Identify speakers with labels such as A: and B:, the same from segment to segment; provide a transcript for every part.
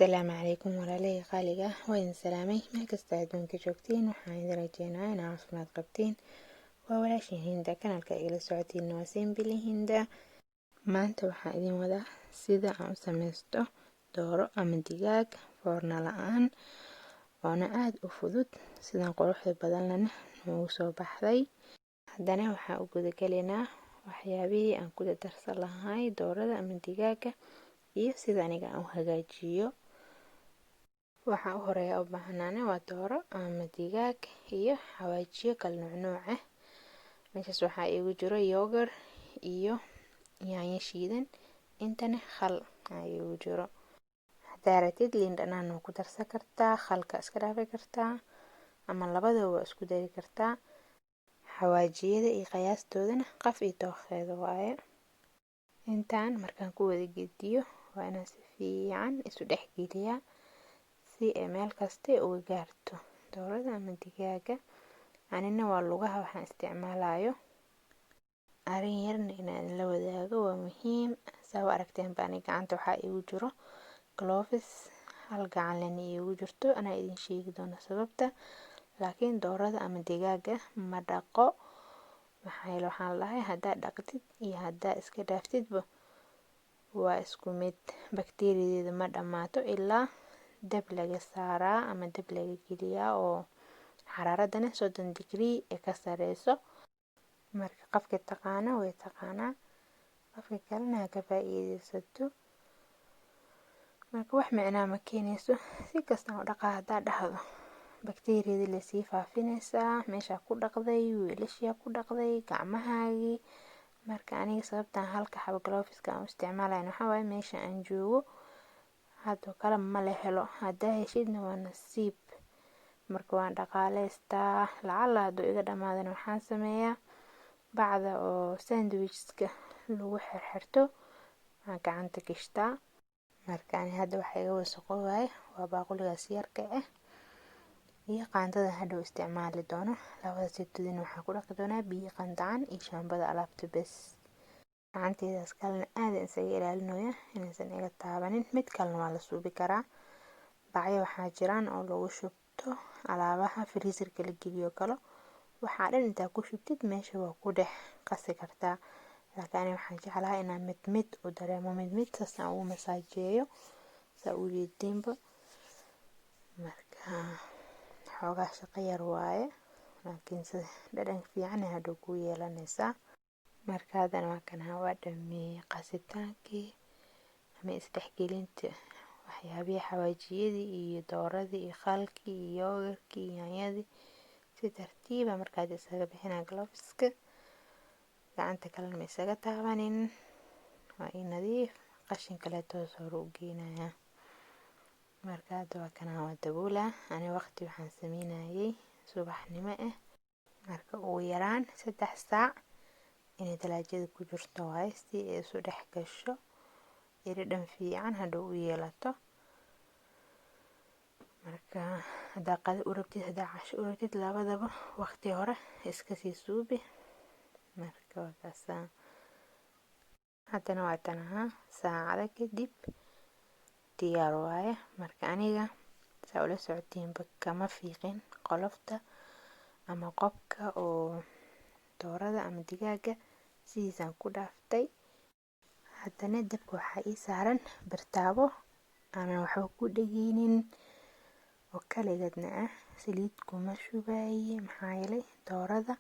A: Asalaamu calaykum walaalahey qaaliga ah, waa idin salaamay meel kasta adduunka joogtiin. Waxaan idin rajeynayaa inaa caafimaad qabtiin. Waa walaashin Hinda, kanaalka igala socotiin waa Simply Hinda. Maanta waxaan idin wadaa sida aan u sameysto dooro ama digaag foorna la-aan, oona aada u fudud, sidan quruxda badan lana noogu soo baxday. Haddana waxaan u gudagalaynaa waxyaabihii aan ku darsan lahay doorada ama digaaga iyo sida aniga aan u hagaajiyo. Waxaa u horeeya u baahnaana waa dooro ama digaag iyo xawaajiyo kala nuucnuuc ah. Meeshaas waxaa iigu jiro yogurt iyo yaanyo shiidan, intana khal aa iigu jiro. Hadaa rabtid, liin dhanaan waa ku darsan kartaa, khalka iska dhaafi kartaa ama labadaba waa isku dari kartaa. Xawaajiyada iyo qiyaastoodana qaf iyo dookheeda waaye. Intaan markaan ku wada gediyo, waa inaan si fiican isu dhex geliyaa si ay meel kasta uga gaarto doorada ama digaaga. Anina waa lugaha waxaan isticmaalayo. Arrin yarna inaan la wadaago waa muhiim. Saa u aragteen ba, aniga gacanta waxaa iigu jiro gloves, hal gacan lena iigu jirto. Anaa idin sheegi doono sababta, laakiin doorada ama digaaga ma dhaqo. Maxaa yeele, waxaan lahay haddaa dhaqdid iyo haddaa iska dhaaftidba waa isku mid, bakteeriyadeeda ma dhammaato ilaa dab laga saaraa ama dab laga geliyaa oo xaraaradana 30 degree ee ka sareyso. Marka qofka taqaana way taqaanaa, qofka kalena ha ka faa'iideysato. Marka wax micnaa ma keenayso si kasta oo dhaqaa haddaa dhahdo, bakteeriyada lasii faafinaysaa meeshaa ku dhaqday, weelashaa ku dhaqday, gacmahaagii. Marka aniga sababtan halka xabo gloveska aan u isticmaalayo waxaa waaye, meesha aan joogo hadoo kale ma la helo, hadaa heshidna waa nasiib. Marka waan dhaqaaleystaa. Lacala haduu iga dhamaadana, waxaan sameeyaa bacda oo sandwichka lagu xirxirto aan gacanta gashtaa. Marka ani hadda waxa iga wasaqoobaya waa baaquligaas yarka ah iyo qaandada hadhow isticmaali doono. Labada sitodina waxaan ku dhaqi doonaa biyo qandacan iyo shaambada alaabta bes. Gacanteedaas kalena aad isaga ilaalinaya inaysan iga taabanin. Mid kalena waa la suubi karaa. Bacyo waxaa jiraan oo lagu shubto alaabaha freezerka la geliyo kalo. Waxaa dhan intaa ku shubtid, meesha waa ku dhex qasi kartaa, laakiin ani waxaan jeclahay inaan mid mid u dareemo, mid mid saas aan ugu masaajeeyo, saa u jeediinba. Marka xoogaa shaqo yar waaye, laakiin sida dhadhan fiican ay hadhow kuu yeelanaysaa. Marka haddana waa kana, waa dhameeyey qasitaankii ama isdhexgelinta waxyaabihii xawaajiyadii iyo dooradii iyo khalkii iyo yogurtkii iyo yaanyadii. Si tartiiba markaad isaga bixinaa gloveska, gacanta kalena ma isaga taabanin, waa ii nadiif. Qashin kaleeto hoos hore u geynayaa. Marka hadda waa kana, waa daboolaa. Ani waqti waxaan sameynayay subaxnimo ah. Marka ugu yaraan 3 saac inay talaajada ku jirto waaye, si ay isu dhex gasho, dhadhan fiican hadhow u yeelato. Marka haddaa qado u rabtid, haddaa casho u rabtid, labadaba waqti hore iska sii suubi. Marka waa kaasaa. Haddana waa tan ahaa, saacado kadib diyaar waaye. Marka aniga, saa ula socotiinba, kama fiiqin qolofta ama qobka oo doorada ama digaaga, sidiisaan ku dhaaftay. Haddana dabka waxaa ii saaran birtaabo aanan waxba ku dhegeynin oo kaligeedna ah. Saliid kuma shubaye, maxaa yeelay doorada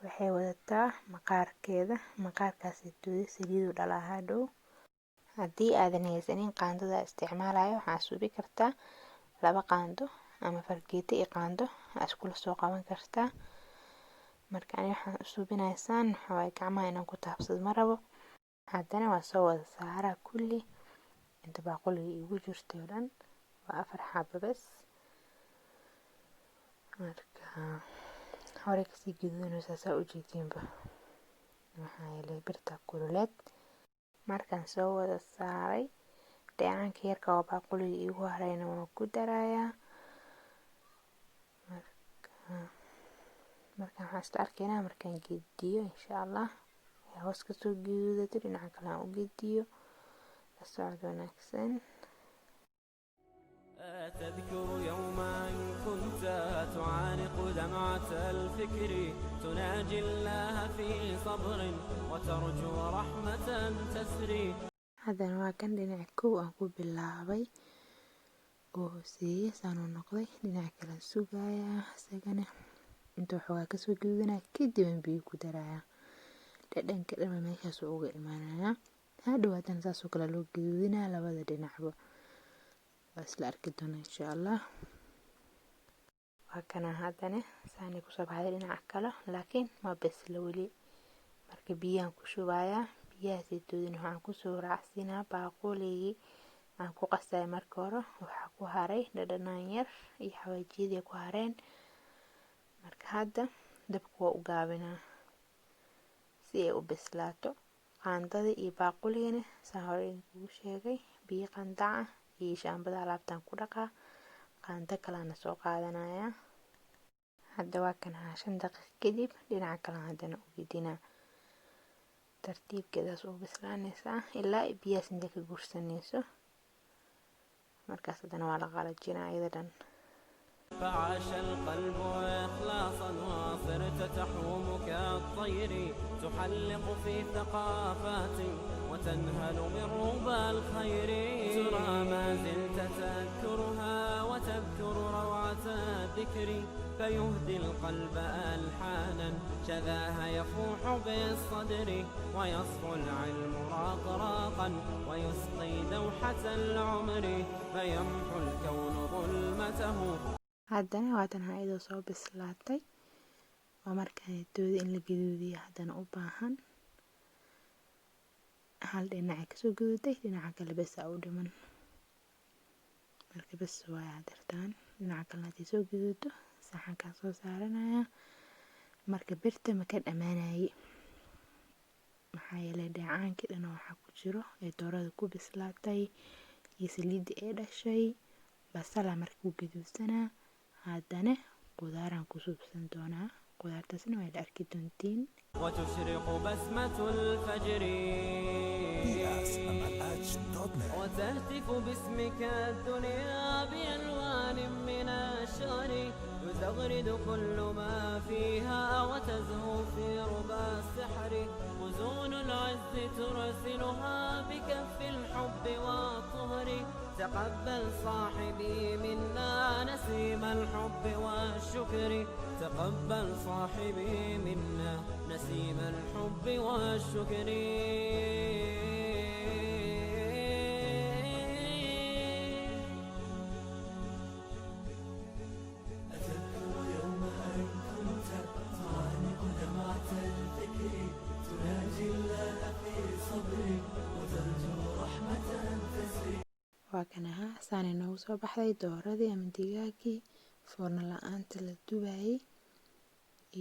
A: waxay wadataa maqaarkeeda, maqaarkaasi tuuda saliid u dhalaa hadhow. Haddii aadan haysanin qaandada isticmaalayo, waxaa suubi kartaa laba qaando ama fargeeto iyo qaando aa iskula soo qaban kartaa. Marka ani waxaan u suubinaysaan waxaa waaye, gacmaha inaan ku taabsado ma rabo. Haddana waa soo wada saaraa kulli inta baaquliga iigu jirtay oo dhan, waa afar xabo bes. Marka hore kasii gaduudanaysaa, saa ujeediinba, maxaa yeelay birta kululeed. Markaan soo wada saaray, dheecaanka yarka oo baaquliga iigu harayna waan ku darayaa. Marka waxaan isla arkaynaa markaan gediyo, insha Allah, hoos kasoo gaduudato, dhinaca kale aan u gediyo. La socod wanaagsan.
B: أتذكر يوما كنت تعانق دمعة الفكر، تناجي الله في صبر وترجو رحمة تسري.
A: Haddana waa kan dhinaca kow aan ku bilaabay oo hooseeye saanuu noqday. Dhinaca kale sugayaa, isagana intuu xoogaa kasoo gaduudanaya kadib aan biyo ku darayaa. Dhadhanka dhanba meeshaas uga imaanayaa. Hadhow haddana saasoo kale loo gaduudinaya labada dhinacba. Waa isla arki doonaa, insha Allah. Waa kana haddana saani kusoo baxday dhinaca kale, laakiin ma besla weli. Marka biyaan ku shubayaa. Biyaha saytuudin waxaan kusoo raacsiinaa baaquligii aan ku qasay marka hore. Waxaa ku haray dhadhanaan yar iyo xawaajiyadii ku hareen. Marka hadda dabka waa u gaabinaa si ay u bislaato. Qaandada iyo baaquligana, saan hore idinkugu sheegay, biyo qandac ah iyo shaambada alaabtaan ku dhaqaa. Qaando kalena soo qaadanayaa. Hadda waa kan 5 daqiiq kadib dhinaca kalena haddana u gedinaa. Tartiibkeedaas u bislaanaysaa ilaa ay biyahaas inta ka gursanayso. Markaas haddana waa la qalajinaa iyada dhan.
B: فعاش القلب إخلاصا وصرت تحوم كالطير، تحلق في ثقافات وتنهل من ربى الخير. ترى ما زلت تذكرها وتذكر روعة الذكر، فيهدي القلب ألحانا شذاها يفوح بالصدر، ويصفو العلم رقراقا ويسقي دوحة العمر، فيمحو الكون ظلمته.
A: Haddana waatan iyadoo soo bislaatay. Waa markaan dooda in la gaduudiyo haddana u baahan. Hal dhinaca kasoo gaduuday, dhinaca kale bes aa u dhiman. Marka bes waay hadirtaan. Dhinaca kalena haddii soo gaduudo, saxankaan soo saaranaya. Marka birta ma ka dhamaanaye, maxaa yeelay dheecaankii dhan waxaa ku jiro ee doorada ku bislaatay iyo saliidda ee dhashay. Basala marka ku gaduudsanaa, haddana qudaaraan ku suubsan doonaa. Qudaartaasna waa la arki doontiin.
B: وتشرق بسمة الفجر
C: ps.net.
B: وتهتف باسمك الدنيا بألوان من الشعر، يزغرد كل ما فيها وتزهو في ربى السحر. مزون العز ترسلها بكف الحب والطهر. تقبل صاحبي منا نسيم الحب والشكر، تقبل صاحبي منا نسيم الحب والشكر.
C: أتذكر يوم أن كنت تعانق دمعة الفكر، تناجي الله في صبر وترجو رحمة تسري.
A: Waa kan ahaa saanay noogu soo baxday dooradii ama digaagii foorno la-aanta la dubayay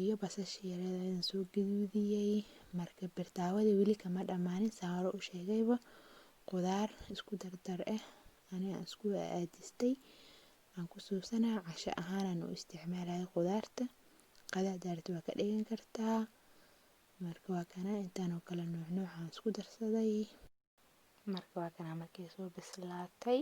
A: iyo basashii yareed ayaan soo gaduudiyey. Marka birtaawada weli kama dhammaanin. Saan hore u sheegayba, qudaar isku dardar ah aniga aan isku aadistay aan ku suubsanaa. Casho ahaan u isticmaalaya qudaarta, qada daarta waa ka dhigan kartaa. Marka waa kana intaan oo kale nooc nooc aan isku darsaday. Marka waa kana markay soo bislaatay.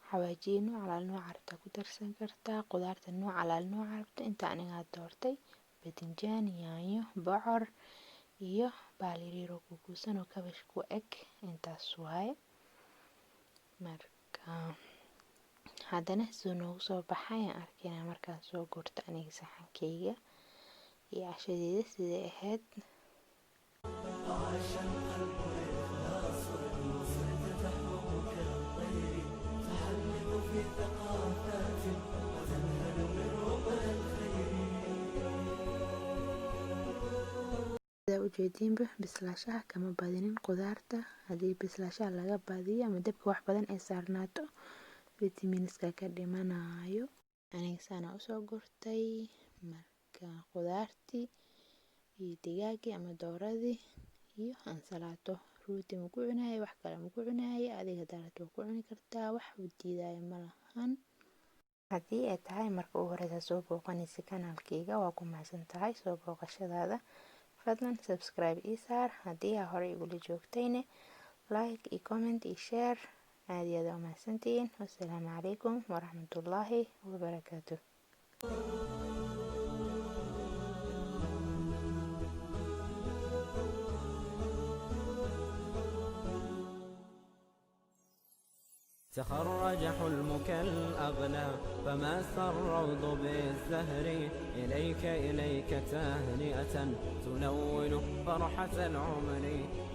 A: Xawaajiyo nooc alaal nooca rabta ku darsan kartaa, qudaarta nooc alaal nooca rabta. Inta anigaa doortay badinjaan, yaanyo, bocor iyo baal yaryar oo kukuusan oo kabash ku eg. Intaas waaye. Marka haddana siduu noogu soo baxay aan arkaynaa markaan soo gurto aniga saxankayga iyo cashadeeda siday ahayd.
C: عاش القلب إخلاصا وصرت تحوم كالطير، تحلق في ثقافات وتنهل من ربى الخير.
A: Sidaa ujeediinba, bislaashaha kama badinin qudaarta. Haddii bislaashaha laga badiyo ama dabka wax badan ay saarnaato, vitamins-ka ka dhimanayo. Aniga saana usoo gurtay. Marka qudaartii iyo digaagii ama dooradii iyo ansalaato. Rooti ma ku cunaayay, wax kale ma ku cunaayay. Adiga hadaa rabto waa ku cuni kartaa, wax u diidaayo ma lahan. Haddii ay tahay marka ugu horeysa soo booqanaysa kanaalkayga, waa ku mahadsan tahay soo booqashadaada. Fadlan subscribe ii saar. Haddii aa horey igula joogtayne, like iyo comment iyo share. Aada iyo aada umahadsantihiin. Wassalaamu calaykum waraxmatullaahi wabarakaatu.
B: تخرج حلمك الأغلى فمس الروض بالزهر، إليك إليك تهنئة تلون فرحة العمر،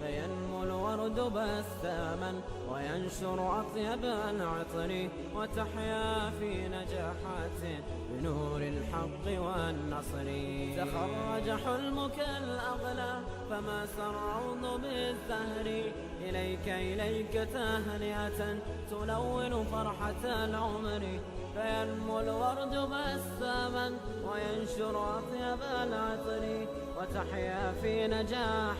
B: فينمو الورد بساما وينشر أطيب العطر، وتحيا في نجاحات بنور الحق والنصر. تخرج حلمك الأغلى فمس الروض بالزهر، إليك إليك تهنئة تلون فرحة العمر، فينمو الورد بساما وينشر أطيب العطر، وتحيا في نجاح.